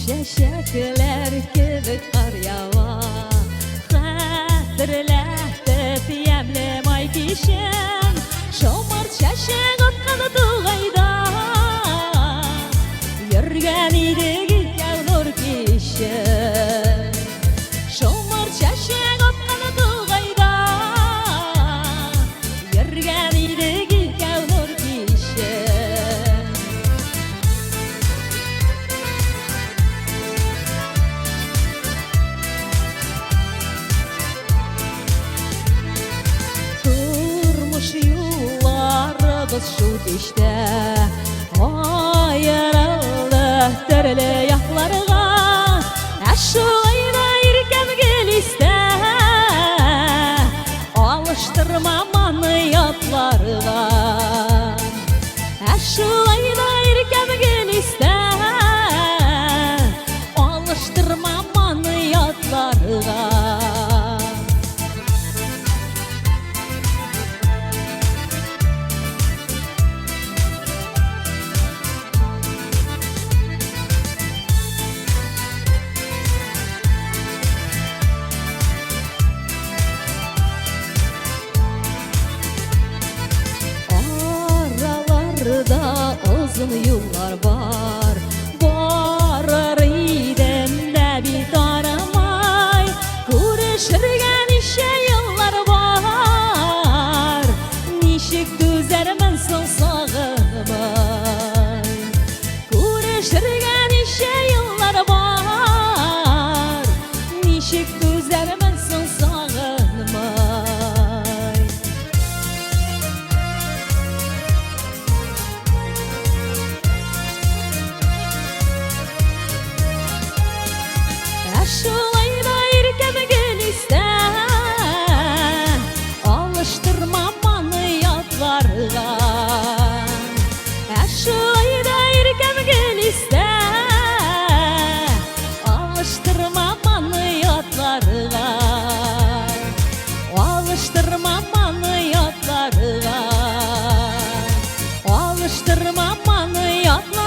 Чәчәкләр кебек кар ява. Хәтерләтеп ямьле май кичен, Шомырт чәчәк аткан тугайда. Йөргән идек икәү нур кичен. Шомырт чәчәк аткан тугайда. Йөргән идек икәү нур кичен. Тормыш юлларыбыз шул кичтә аерылды төрле якларга. Ә шулай да иркәм гел истә, алыштырмам аны ятларга. Ә шулай да иркәм гел истә, алыштырмам аны ятларга. Араларда озын юллар бар, барыр идем дә бит арымай. Күрешергә ничә еллар бар, ничек түзәрмен соң сагынмай. Күрешергә ничә еллар бар, ничек түзәрмен соң сагынмай. Ә шулай да иркәм гел истә, алыштырмам аны ятларга. Ә шулай да иркәм гел истә, алыштырмам аны ятларга. Алыштырмам аны ятларга. Алыштырмам аны ятларга.